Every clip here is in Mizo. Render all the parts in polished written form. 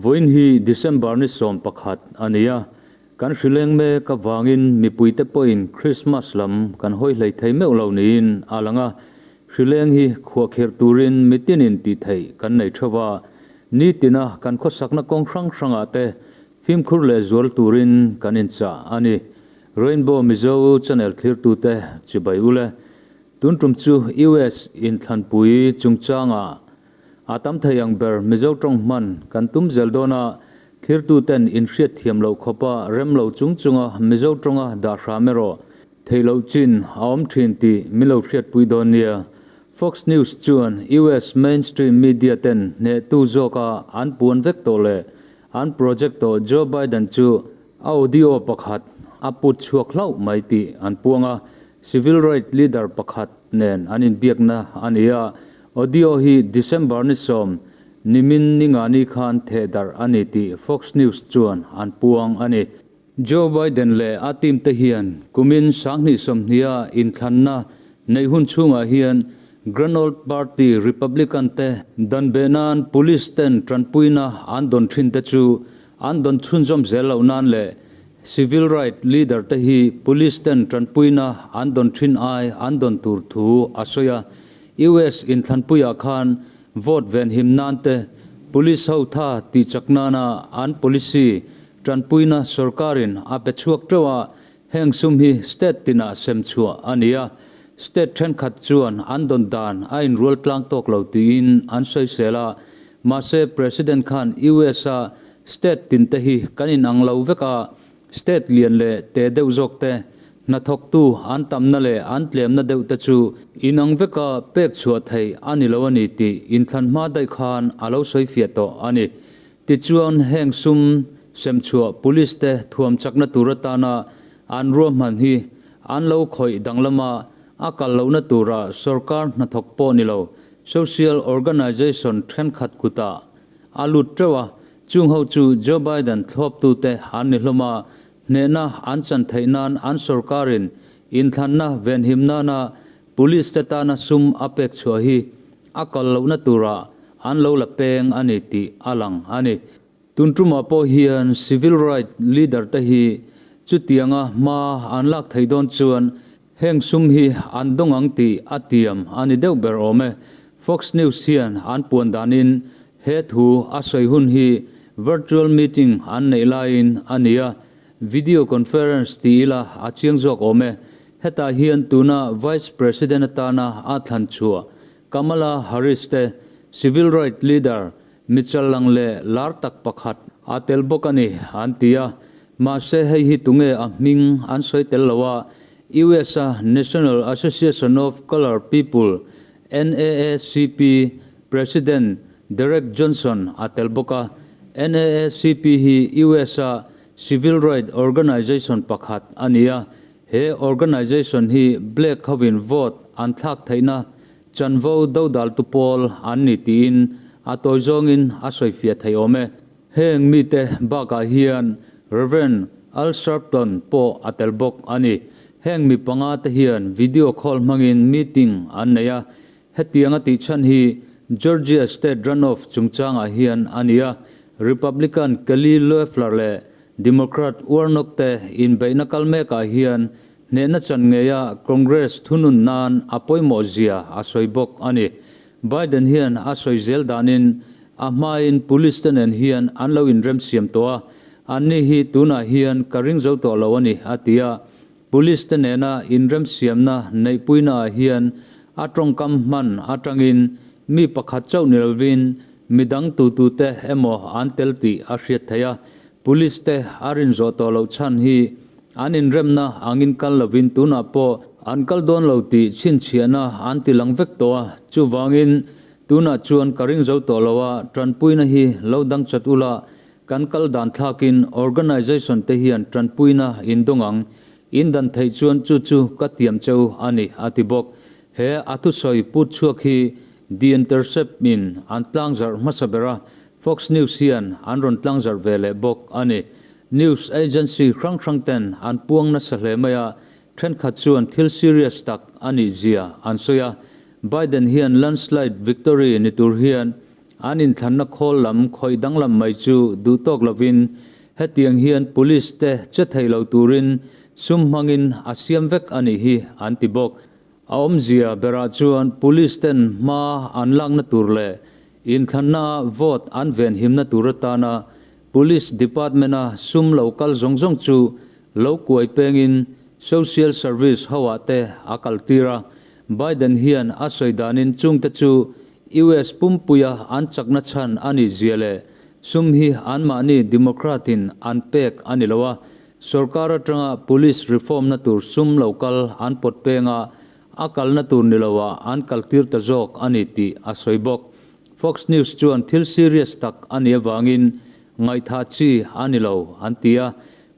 Vawiin hi December ni 11 a ni a, kan hrileng mek avangin mipuite pawhin Krismas lam kan hawi hlei thei meuh lo niin a lang a. Hrileng hi khuahkhirh turin mitinin tih theih kan nei theuh a, nitina kan khawsakna kawng hrang hrangah te fimkhur leh zual turin kan inchah a ni. Rainbow Mizo channel thlirtute chibai ule. Tun tum chu US inthlanpui chungchangah a tam thei ang ber Mizo tawng hman kan tum zel dawn a, thlirtuten inhriat thiam loh khawpa rem lo chung chunga Mizo tawnga dah hram erawh theih loh chin a awm thin tih min lo hriatpui dawn nia. Fox News chuan US mainstream media ten hnehtu zawka an puan vek tawh leh an project tawh Joe Biden chu A audio pakhat a put chhuak hlauh mai tih an puang a, civil right leader pakhat nen an inbiakna a ni a. Audio hi December ni 10, nimin ningani khan thehdarh a ni tih Fox News chuan an puang a ni. Joe Biden leh a team te hian kumin 2020 a inthlanna neih hun chhungah hian Grand Old Party Republican te dan beh nan police ten tanpuina an dawn thin te chu An dawn chhunzawm zel loh nan leh civil right leader te hi police ten tanpuina an dawn thin ai an dawn tur thu a sawi a. US inthlanpuiah khan vote venhim nan te police ho tha tih chak nana an policy tanpuina sorkarin a pe chhuak teuh a, heng sum hi state tinah sem chhuah a ni a. State thenkhat chuan an dawn dan a inrual tlang tawk lo tiin an sawisel a. Mahse, President khan US-a state tin te hi kan inang lo vek a, state lian leh te deuh zawk te, hnathawktu an tamna leh an tlemna deuh te chu inang veka pek chhuah theih a ni lo a ni tih inthlan hma daih khan a lo sawi fiah tawh a ni. Tichuan, heng sum semchhuah police te thuam chakna tur atana an ruahman hi an lo khawih danglama a kal lohna tura sorkar hnathawk pawh ni lo Social organization thenkhat kutah a lut teuh a, chung ho chu Joe Biden thlawptute an ni hlawm a, hnehna an chan theih nan an sorkarin inthlanna venhim nana police te tana sum a pek chhuah hi a kal lohna turah an lo la peng a ni tih a lang a ni. Tun tumah pawh hian civil right leader te hi chutianga hma an lak theih dawn chuan Heng sum hi an dawng ang tih a tiam a ni deuh ber awm e. Fox News hian an puan danin he thu a sawi hun hi virtual meeting an neih laiin a ni a, video conference ti ila a chiang zawk awm e. Hetah hian tuna Vice President atana a thlan chhuah Kamala Harris te civil right leader Mitchallang leh lar tak pakhat a tel bawk a ni, an ti a. Mahse hei hi tunge a hming an sawi tel lo a, US-a National Association of Colored People, NAACP, President Derek Johnson a tel bawk a. NAACP hi US-a civil right organization pakhat a ni a, he organization hi black hovin vote an thlak theihna Chanvo dodaltu pawl an ni tiin a tawi zawngin a sawi fiah thei awm e. Heng mite bakah hian Rev. Al Sharpton pawh a tel bawk a ni. Heng mi panga te hian video call hmangin meeting an nei a, hetiang a tih chhan hi Georgia state runoff chungchangah hian a ni a, Republican Kelly Loeffler leh Democrat Warnock te inbeihna kal mekah hian Hnehna chan ngeia Congress thunun nan a pawimawh zia a sawi bawk a ni. Biden hian a sawi zel danin a hmain police te nen hian an lo inremsiam tawh a, anni hi tunah hian ka ring zo tawh lo a ni, a ti a. Police te nena inremsiamna neihpuinaah hian a tawngkam hman atangin mi pakhat chauh ni lovin midang tutute emaw an tel tih a hriat theih a. Police te a rin zawh tawh loh chhan hi an inremna angin kal lovin tunah pawh an kal dawn lo tih chhinchhiahna an ti lang vek tawh a, chuvangin tunah chuan ka ring zo tawh lo a, tanpuina hi lo dang chat ula, kan kal dan thlakin organisation te hian tanpuina in dawng ang, in dan theih chuan chu chu ka tiam cheu a ni, a ti bawk. He a thusawi put chhuak hi The Intercept in an tlangzarh hmasa ber a, Fox News hian an rawn tlangzarh ve leh bawk a ni. News agency hrang hrang ten an puang nasa hle mai a, thenkhat chuan thil serious tak a nih zia an sawi a. Biden hian landslide victory ni tur hian an inthlanna khawl lam khawih danglam mai chu duhtawk lovin hetiang hian police te che thei lo turin sum hmangin a siam vek a nih hi an ti bawk. A awmzia berah chuan police ten hma an lakna tur leh inthlanna vote an venhimna tur atana police department-a sum lo kal zawng zawng chu lo kuai pengin social service hoah te a kaltir a. Biden hian a sawi danin chungte chu US pumpuia an chakna chhan a nih zia leh sum hi anmahni Democrat-in an pek a ni lo a, sorkar atanga police reform-na tur sum lo kal an pawt peng a, a kalna tur ni loah an kaltir ta zawk a ni tih a sawi bawk. Fox News chuan thil serious tak a nih avangin ngaihthah chi a ni lo an ti a,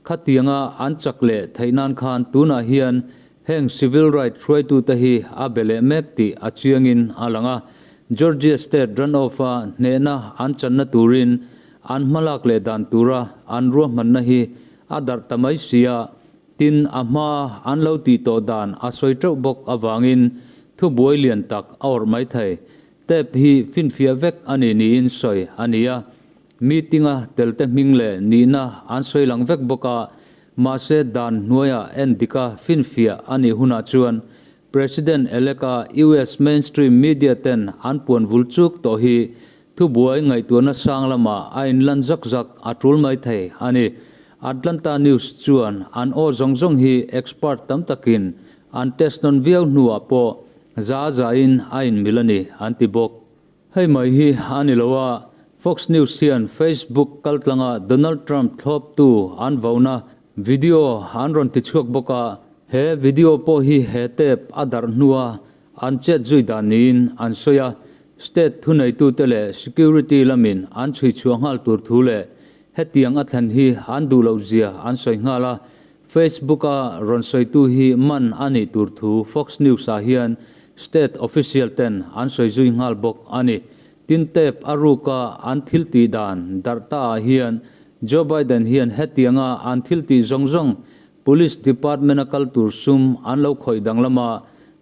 khatianga an chak leh theih nan khan tunah hian heng civil right hruaitute hi a be leh mek tih a chiangin a lang a. Georgia State runoff-a hnehna an channa turin an hmalak leh dan tura an ruahmanna hi a darh ta mai si a, tin a hmaa an lo tih tawh dan a sawi teuh bawk avangin thubuai lian tak a awrh mai thei. Tape hi finfiah vek a ni niin sawi a ni a, meeting-a telte hming leh nihna an sawi lang vek bawk a, mahse dan hnuaia en dika finfiah a nih hunah chuan President elect-a US mainstream media ten an puan vul chuk tawh hi thubuai ngaihtuahna sang lamah a inlan zak zak a tul mai thei a ni. Atlanta News chuan an aw zawng zawng hi expert tam takin an test nawn viau hnuah pawh za zain a inmil a ni an ti bawk. Hei mai hi a ni lo a, Fox News hian Facebook kaltlanga Donald Trump thlawptu an vauna video an rawn tichhuak bawk a, he video pawh hi he tape a darh hnua an chet zui dan niin an sawi a, state thuneitute leh security lamin an chhui chhuah nghal tur thu leh hetiang a thlen hi an duh loh zia an sawi nghal a, Facebook-a rawn sawitu hi man a nih tur thu Fox News-ah hian state official ten an sawi zui nghal bawk a ni. Tin tape a ruka an thil tih dan darh ta ah hian Joe Biden hian hetianga an thil tih zawng zawng Police Department-a kal tur sum an lo khawih danglam a,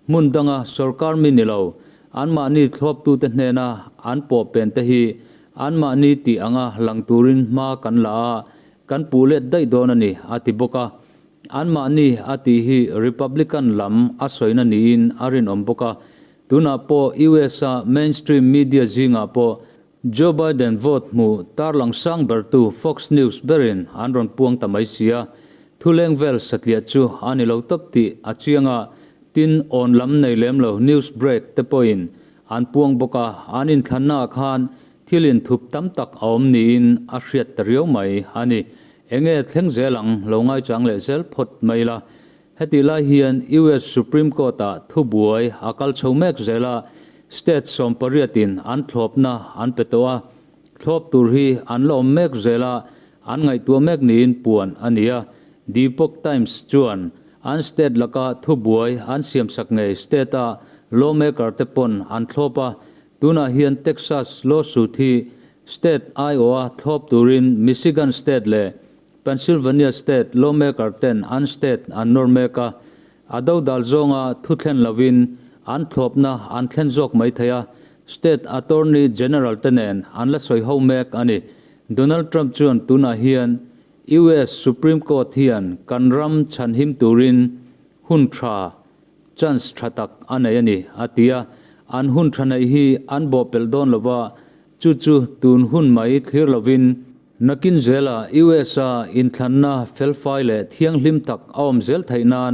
hmun danga sorkar mi ni lo anmahni thlawptute hnena an pawh pen te hi anmahni tih anga lang turin hma kan la a, kan puh let daih dawn a ni, a ti bawk a. Anmahni a tih hi Republican lam a sawina niin a rinawm bawk a. Tunah pawh US-a mainstream media zingah pawh Joe Biden vote hmuh tarlang sang bertu Fox News berin an rawn puang ta mai si a, thuleng vel satliah chu a ni lo tawp tih a chiang a, tin awn lam nei lem lo news break te pawhin an puang bawk a, an inthlannaah khan thil inthup tam tak a awm niin a hriat ta riau mai a ni. Enge thleng zel ang lo ngaichang leh zel phawt mai la. Hetih lai hian US Supreme Court-ah thubuai a kal chho mek zel a, state sawmpariatin an thlawpna an pe tawh a, thlawp tur hi an la awm mek zel a, an ngaihtuah mek niin puan a ni a. The Epoch Times chuan an state laka thubuai an siamsak ngei state-a lawmaker-te pawn an thlawp a, tunah hian Texas lawsuit hi state aiawha thlawp turin Michigan state leh Pennsylvania state lawmaker ten an state an nawr mek a, a dodal zawnga thu thlen lovin an thlawpna an thlen zawk mai thei a, state attorney general te nen an la sawi ho mek a ni. Donald Trump chuan tunah hian US Supreme Court hian kan ram chhanhim turin hun tha, chance tha tak a nei a ni, a ti a. An hun tha neih hi an bawhpelh dawn lova, chu chu tun hun mai thlir lovin Nakin zela US-a inthlanna felfai leh thianghlim tak a awm zel theih nan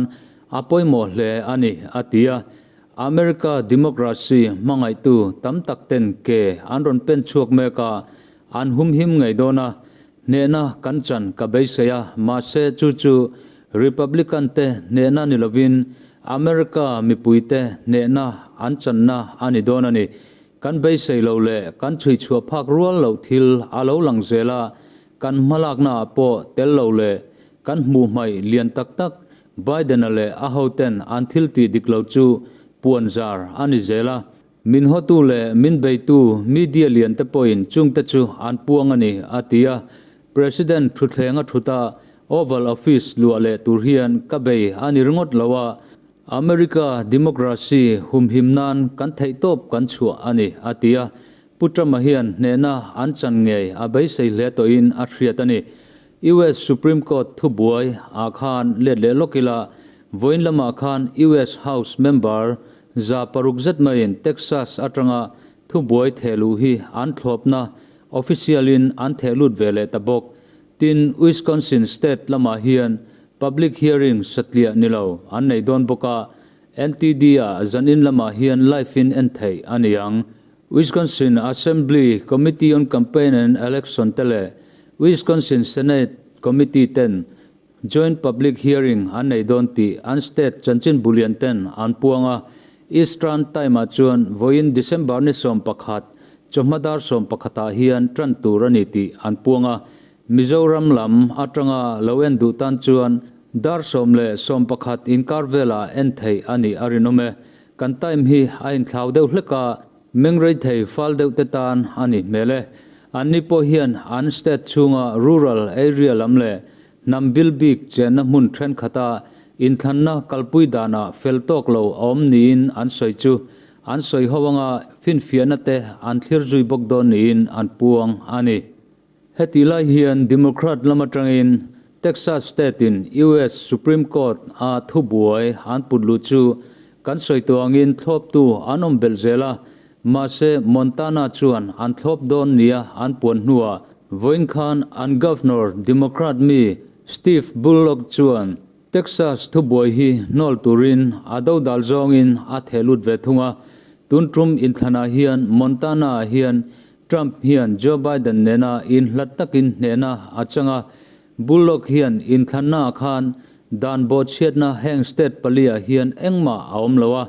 a pawimawh hle a ni, a ti a. America democracy hmangaihtu tam tak ten ke an rawn pen chhuak mek a, an humhim ngei dawn a, hnehna kan chan ka beisei a, mahse chu chu Republican te hnehna ni lovin America mipuite hnehna an channa a ni dawn a ni. Kan beisei lo leh kan chhui chhuah phak rual loh thil a lo lang zel a, kan hmalaknaah pawh tel lo leh kan hmuh hmaih lian tak tak Biden-a leh a hoten an thil tih dik lo chu puan zar a ni zel a. Min hawtu leh min beitu media lian te pawhin chungte chu an puang a ni, a ti a. President thutthleng a thut a, Oval Office luah leh tur hian ka bei a ni ringawt lo a, America democracy humhim nan kan theihtawp kan chhuah a ni, a ti a. Pu Trump-a hian hnehna an chan ngei a beisei hle tawhin a hriat a ni. US Supreme Court thubuai ah khan let leh lawk ila, vawiin lamah khan US House member 600 zet maiin Texas atanga thubuai thehluh hi an thlawpna official-in an thehlut ve leh ta bawk. Tin, Wisconsin state lamah hian public hearing satliah ni lo an nei dawn bawk a, NTD-ah zanin lamah hian live-in en theih a ni ang. Wisconsin Assembly Committee on Campaign and Election te leh Wisconsin Senate Committee ten Joint Public Hearing an nei dawn tih an state chanchin bulian ten an puang a. Eastern Time-ah chuan vawiin December ni 11 chawhma dar 11 ah hian tan tur a ni tih an puang a. Mizoram lam atanga lo en duh tan chuan dar 10 leh 11 inkar velah en theih a nih a rinawm e. Kan time hi a inthlau deuh hlek a, mengrei thei fal deuh te tan a ni hmel e. Anni pawh hian an state chhunga rural area lam leh hnam bil bik chenna hmun thenkhat-a inthlanna kalpui danah fel tawk lo a awm niin an sawi chu an sawi ho anga finfiahna te an thlir zui bawk dawn niin an puang a ni. Heti lai hian Democrat lam atangin Texas state-in US Supreme Court a thubuai an put luh chu kan sawi tawh angin thlawptu an awm belh zel a, mahse Montana chuan an thlawp dawn nia an puan hnuah vawiin khan an Governor Democrat mi Steve Bullock chuan Texas thubuai hi hnawl turin a dodal zawngin a theh lut ve thung a, tun tum inthlanah hian Montana-ah hian Trump hian Joe Biden nena inhlat takin hnehna a chang a, Bullock hian inthlannaah khan dan bawhchhiatna heng state paliah hian engmah a awm lo a,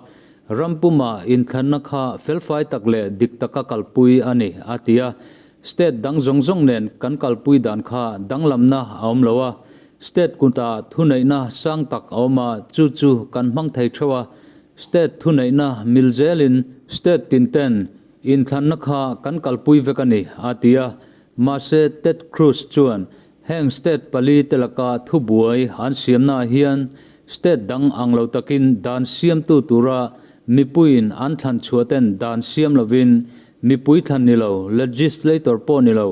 ram puma inthlanna kha felfai tak leh dik taka kalpui a ni, a ti a. State dang zawng zawng nen kan kalpui dan kha danglamna a awm lo a, state kutah thuneihna sang tak a awm a, chu chu kan hmang thei theuh a, state thuneihna mil zelin state tinten Inthlanna kha kan kalpui vek a ni, a ti a. Mahse, Ted Cruz chuan heng state pali te laka thubuai an siamnaah hian state dang ang lo takin dan siamtu tura mipuiin an thlan chhuah ten dan siam lovin mipui thlan ni lo, legislator pawh ni lo,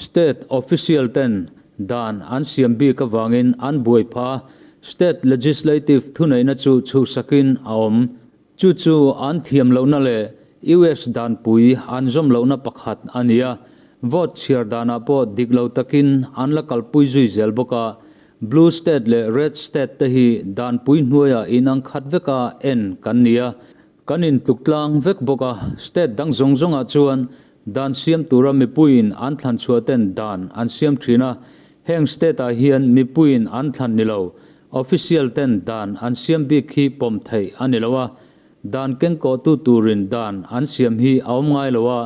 state official ten dan an siam bik avangin an buai phah a, state legislative thuneihna chu chhuhsakin a awm. Chu chu an thiam lohna leh US danpui an zawm lohna pakhat a ni a, vote chhiar danah pawh dik lo takin an la kalpui zui zel bawk a. Blue state leh red state te hi danpui hnuaiah inang khat veka en kan ni a, kan intluk tlang vek bawk a. State dang zawng zawngah chuan dan siam tura mipuiin an thlan chhuah ten dan an siam thin a, heng state-ah hian mipuiin an thlan ni lo Official ten dan an siam bik hi pawm theih a ni lo a, dan kengkawhtu turin dan an siam hi a awm ngai lo a,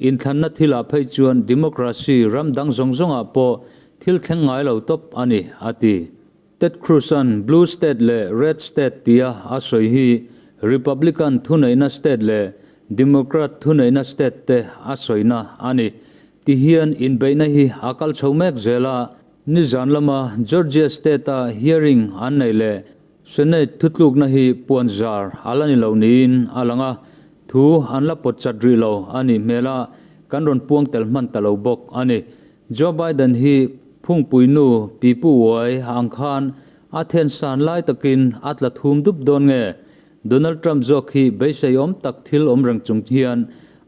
inthlanna thilah phei chuan democracy ram dang zawng zawngah pawh thil thleng ngai lo tawp a ni, a ti. Ted Cruz-a'n Blue State leh Red State tia a sawi hi Republican thuneihna state leh Democrat thuneihna state te a sawina a ni. Tihian inbeihna hi a kal chho mek zel a, Nizan lama Georgia State-a hearing an neih leh Senate thutlukna hi puan zar a la ni lo niin a lang a, thu an la pawt chat rih lo a nih hmel a, kan rawn puang tel hman ta lo bawk a ni. Joe Biden hi phungpui nu Pi Pu Uai ang khan a then san lai takin a tla thum dup dawn nge? Donald Trump zawk hi beisei awm tak thil awm reng chung hian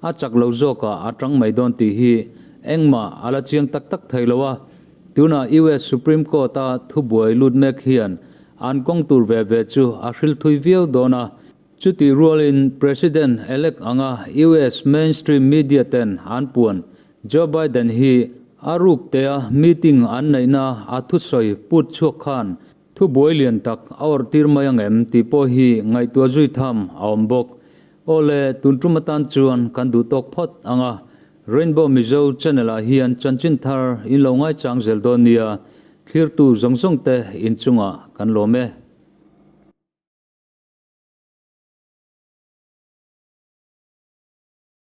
a chak lo zawkah a tang mai dawn tih hi engmah a la chiang tak tak thei lo a. Tunah US Supreme Court-a thubuai lut mek hian an kawng tur ve ve chu a hril thui viau dawn a. Chutih rualin President elect anga US mainstream media ten an puan Joe Biden hi a ruk tea meeting an neihna a thusawi put chhuak khan Thubuai lian tak a awrh tir mai ang em tih pawh hi ngaihtuah zui tham a awm bawk. Aw le, tun tum atan chuan kan duh tawk phawt ang a, Rainbow Mizo channel ah hian chanchin thar in lo ngaichang zel dawn nia, thlirtu zawng zawng te inchungah kan lawm e.